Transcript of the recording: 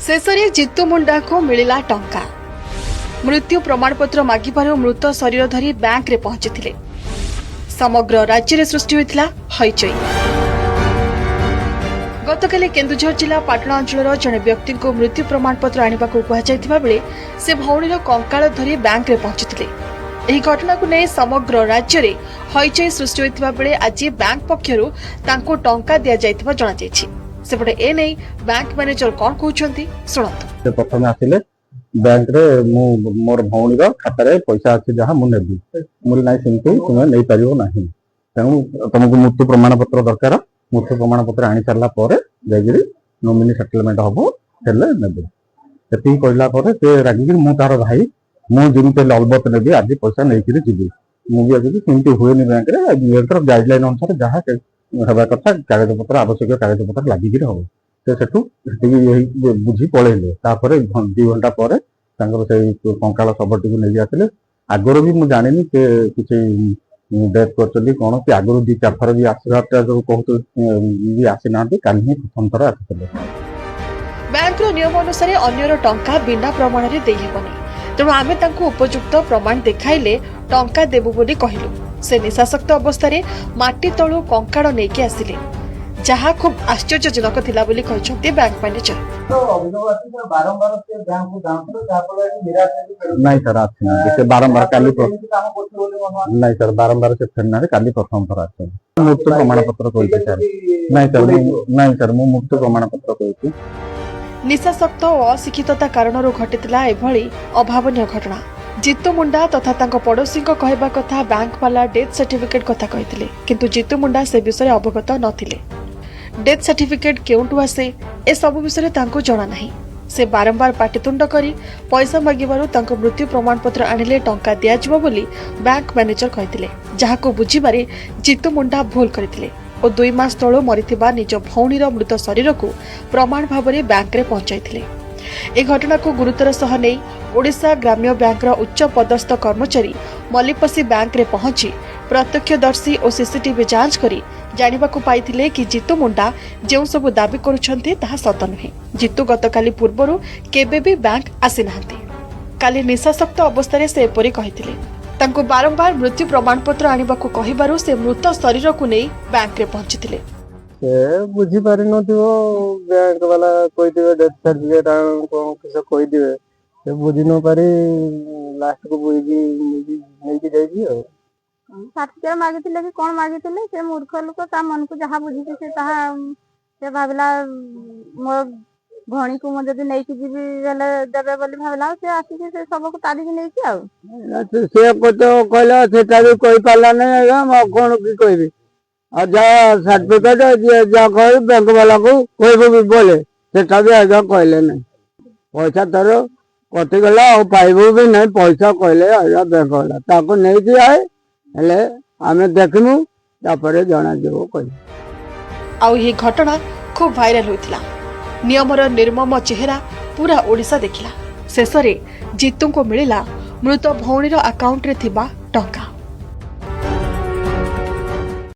ଶେଷରେ ଜିତୁ ମୁଣ୍ଡାଙ୍କୁ ମିଳିଲା ଟଙ୍କା। ମୃତ୍ୟୁ ପ୍ରମାଣପତ୍ର ମାଗିବାରୁ ମୃତ ଶରୀର ଧରି ବ୍ୟାଙ୍କରେ ପହଞ୍ଚିଥିଲେ। ସମଗ୍ର ରାଜ୍ୟରେ ସୃଷ୍ଟି ହୋଇଥିଲା ହଇଚଇ। ଗତକାଲି କେନ୍ଦୁଝର ଜିଲ୍ଲା ପାଟଣା ଅଞ୍ଚଳର ଜଣେ ବ୍ୟକ୍ତିଙ୍କୁ ମୃତ୍ୟୁ ପ୍ରମାଣପତ୍ର ଆଣିବାକୁ କୁହାଯାଇଥିବା ବେଳେ ସେ ଭଉଣୀର କଙ୍କାଳ ଧରି ବ୍ୟାଙ୍କରେ ପହଞ୍ଚିଥିଲେ। ଏହି ଘଟଣାକୁ ନେଇ ସମଗ୍ର ରାଜ୍ୟରେ ହଇଚଇ ସୃଷ୍ଟି ହୋଇଥିବା ବେଳେ ଆଜି ବ୍ୟାଙ୍କ ପକ୍ଷରୁ ତାଙ୍କୁ ଟଙ୍କା ଦିଆଯାଇଥିବା ଜଣାଯାଇଛି। ସେପଟେ ଏନେଇ ବ୍ୟାଙ୍କ ମ୍ୟାନେଜର କଣ କହୁଛନ୍ତି, ଶୁଣନ୍ତୁ। ସେ ପ୍ରଥମେ ଆସିଲେ ବ୍ୟାଙ୍କରେ, ମୁଁ ମୋର ଭଉଣୀର ଖାତାରେ ପଇସା ଅଛି, ଯାହା ମୁଁ ନେବି। ମୁଁ କହିଲି, ନାଇଁ, ସେମିତି ତୁମେ ନେଇପାରିବ ନାହିଁ। ତେଣୁ ତମକୁ ମୃତ୍ୟୁ ପ୍ରମାଣ ପତ୍ର ଦରକାର। ମୃତ୍ୟୁ ପ୍ରମାଣ ପତ୍ର ଆଣି ସାରିଲା ପରେ ଯାଇକିରି ନୋମିନି ସେଟଲମେଣ୍ଟ ହବ, ହେଲେ ନେବେ। ସେତିକି କହିଲା ପରେ ସେ ରାଗିକିରି, ମୁଁ ତାର ଭାଇ, ମୁଁ ଯେମିତି ହେଲେ ଅଲବତ ନେବି, ଆଜି ପଇସା ନେଇକିରି ଯିବି। ମୁଁ ବି ଆଜି ସେମିତି ହୁଏନି ବ୍ୟାଙ୍କରେ। ବ୍ୟାଙ୍କର ଗାଇଡଲାଇନ ଅନୁସାରେ ଯାହା ହେବା କଥା, କାଗଜପତ୍ର, ଆବଶ୍ୟକୀୟ କାଗଜପତ୍ର ଲାଗିକିରି ହବ। ସେ ସେଠୁ ସେତିକି ଇଏ ହେଇକି ବୁଝି ପଳେଇଲେ। ତାପରେ 2 ଘଣ୍ଟା ପରେ ତାଙ୍କର ସେଇ କଙ୍କାଳ ଶବଟିକୁ ନେଇକି ଆସିଲେ। ଆଗରୁ ବି ମୁଁ ଜାଣିନି ସେ କିଛି ଡେଥ୍ କରିଛନ୍ତି କଣ କି। ଆଗରୁ ଦି ଚାରି ଥର ବି ଆସିବାଟା ଯୋଉ କହୁଥିଲେ ବି ଆସିନାହାନ୍ତି। କାଲି ହିଁ ପ୍ରଥମ ଥର ଆସିଥିଲେ। ବ୍ୟାଙ୍କର ନିୟମ ଅନୁସାରେ ଅନ୍ୟର ଟଙ୍କା ବିନା ପ୍ରମାଣରେ ଦେଇହେବନି। ତେଣୁ ଆମେ ତାଙ୍କୁ ଉପଯୁକ୍ତ ପ୍ରମାଣ ଦେଖାଇଲେ ଟଙ୍କା ଦେବୁ ବୋଲି କହିଲୁ। ସେ ନିଶାସକ୍ତ ଅବସ୍ଥାରେ ମାଟି ତଳୁ କଙ୍କାଳ ନେଇକି ଆସିଲେ, ଯାହା ଖୁବ୍ ଆଶ୍ଚର୍ଯ୍ୟଜନକ ଥିଲା ବୋଲି କହିଛନ୍ତି ବ୍ୟାଙ୍କ ମ୍ୟାନେଜର। ଅଭିଯୋଗ ଆସିଛି, ବାରମ୍ବାର ସେ ବ୍ୟାଙ୍କକୁ ଯାଉଥିଲେ, ଯାହାଫଳରେ ନିରାଶ ହେଇକି ଫେରୁଥିଲେ। ନାଇଁ ସାର୍, ଆସିନାହାନ୍ତି ସେ ବାରମ୍ବାର। କାଲି ଏମିତି କାମ କରୁଥିଲେ ବୋଲି ମନେ ନାଇଁ ସାର୍, ବାରମ୍ବାର ସେ ଫେରିନାହାନ୍ତି। କାଲି ପ୍ରଥମ ଥର ଆସିଛନ୍ତି। ମୃତ୍ୟୁ ପ୍ରମାଣ ପତ୍ର କହିଛି ସାର୍। ନାଇଁ ସାର୍, ମୁଁ ନାଇଁ ସାର୍, ମୁଁ ମୃତ୍ୟୁ ପ୍ରମାଣ ପତ୍ର କହିଛି। ନିଶାସକ୍ତ ଓ ଅଶିକ୍ଷିତତା କାରଣରୁ ଘଟିଥିଲା ଏଭଳି ଅଭାବନୀୟ ଘଟଣା। ଜିତୁ ମୁଣ୍ଡା ତଥା ତାଙ୍କ ପଡ଼ୋଶୀଙ୍କ କହିବା କଥା, ବ୍ୟାଙ୍କବାଲା ଡେଥ୍ ସାର୍ଟିଫିକେଟ୍ କଥା କହିଥିଲେ, କିନ୍ତୁ ଜିତୁ ମୁଣ୍ଡା ସେ ବିଷୟରେ ଅବଗତ ନଥିଲେ। ଡେଥ୍ ସାର୍ଟିଫିକେଟ୍ କେଉଁଠୁ ଆସେ, ଏସବୁ ବିଷୟରେ ତାଙ୍କୁ ଜଣା ନାହିଁ। ସେ ବାରମ୍ବାର ପାଟିତୁଣ୍ଡ କରି ପଇସା ମାଗିବାରୁ ତାଙ୍କ ମୃତ୍ୟୁ ପ୍ରମାଣପତ୍ର ଆଣିଲେ ଟଙ୍କା ଦିଆଯିବ ବୋଲି ବ୍ୟାଙ୍କ ମ୍ୟାନେଜର କହିଥିଲେ, ଯାହାକୁ ବୁଝିବାରେ ଜିତୁ ମୁଣ୍ଡା ଭୁଲ କରିଥିଲେ ଓ 2 ମାସ ତଳୁ ମରିଥିବା ନିଜ ଭଉଣୀର ମୃତ ଶରୀରକୁ ପ୍ରମାଣ ଭାବରେ ବ୍ୟାଙ୍କରେ ପହଞ୍ଚାଇଥିଲେ। ଏ ଘଟଣାକୁ ଗୁରୁତର ସହ ନେଇ ଓଡ଼ିଶା ଗ୍ରାମ୍ୟ ବ୍ୟାଙ୍କର ଉଚ୍ଚ ପଦସ୍ଥ କର୍ମଚାରୀ ମଲ୍ଲିପଶି ବ୍ୟାଙ୍କରେ ପହଞ୍ଚି ପ୍ରତ୍ୟକ୍ଷଦର୍ଶୀ ଓ ସିସିଟିଭି ଯାଞ୍ଚ କରି ଜାଣିବାକୁ ପାଇଥିଲେ କି ଜିତୁ ମୁଣ୍ଡା ଯେଉଁ ସବୁ ଦାବି କରୁଛନ୍ତି, ତାହା ସତ ନୁହେଁ। ଜିତୁ ଗତକାଲି ପୂର୍ବରୁ କେବେ ବି ବ୍ୟାଙ୍କ ଆସିନାହାନ୍ତି। କାଲି ନିଶାସକ୍ତ ଅବସ୍ଥାରେ ସେ ଏପରି କହିଥିଲେ। ତାଙ୍କୁ ବାରମ୍ବାର ମୃତ୍ୟୁ ପ୍ରମାଣପତ୍ର ଆଣିବାକୁ କହିବାରୁ ସେ ମୃତ ଶରୀରକୁ ନେଇ ବ୍ୟାଙ୍କରେ ପହଞ୍ଚିଥିଲେ। ସେ ବୁଝିପାରିନଥିବ। ବ୍ୟାଙ୍କ ବାଲା କହିଥିବେ ଡେଥ୍ ସାର୍ଟିଫିକେଟ କଣ କିସ କହିଥିବେ, ସେ ବୁଝି ନ ପାରି ଲାଷ୍ଟକୁ ବୁଝିକି ନେଇକି ଯାଇଛି ଆଉ। ସାର୍ଟିଫିକେଟ ମାଗିଥିଲେ କି କଣ ମାଗିଥିଲେ, ସେ ମୂର୍ଖ ଲୋକ, ତା ମନକୁ ଯାହା ବୁଝିଛି ସେ ତାହା ସେ ଭାବିଲା, ମୋ ଭଉଣୀକୁ ମୁଁ ଯଦି ନେଇକି ଯିବି ହେଲେ ଦେବେ ବୋଲି ଭାବିଲା। ଆଉ ସେ ଆସିକି ସେ ଶବକୁ ତାଡ଼ିକି ନେଇଛି ଆଉ। ସେ ତ କହିଲା, ସେଟା ବି କହିପାରିଲା ନାହିଁ ଆଜ୍ଞା। ମୁଁ ଆଉ କଣ କି କହିବି? ଆଉ ଯାହା ସାର୍ଟିଫିକେଟ ଯିଏ ଯାହା କହିବି ବ୍ୟାଙ୍କ ବାଲାକୁ କହିବୁ ବି ବୋଲେ, ସେଟା ବି ଆଜ୍ଞା କହିଲେ ନାହିଁ। ପଇସା ତୋର କଟିଗଲା, ଆଉ ପାଇବୁ ବି ନାହିଁ ପଇସା କହିଲେ ଆଜ୍ଞା ବ୍ୟାଙ୍କ ବାଲା। ତାକୁ ନେଇକି ଆଏ, ହେଲେ ଆମେ ଦେଖିମୁ, ତାପରେ ଜଣାଯିବ କହିଲେ। ଆଉ ଏହି ଘଟଣା ଖୁବ୍ ଭାଇରାଲ ହୋଇଥିଲା। ନିୟମର ନିର୍ମମ ଚେହେରା ପୁରା ଓଡ଼ିଶା ଦେଖିଲା। ଶେଷରେ ଜିତୁଙ୍କୁ ମିଳିଲା ମୃତ ଭଉଣୀର ଆକାଉଣ୍ଟରେ ଥିବା ଟଙ୍କା।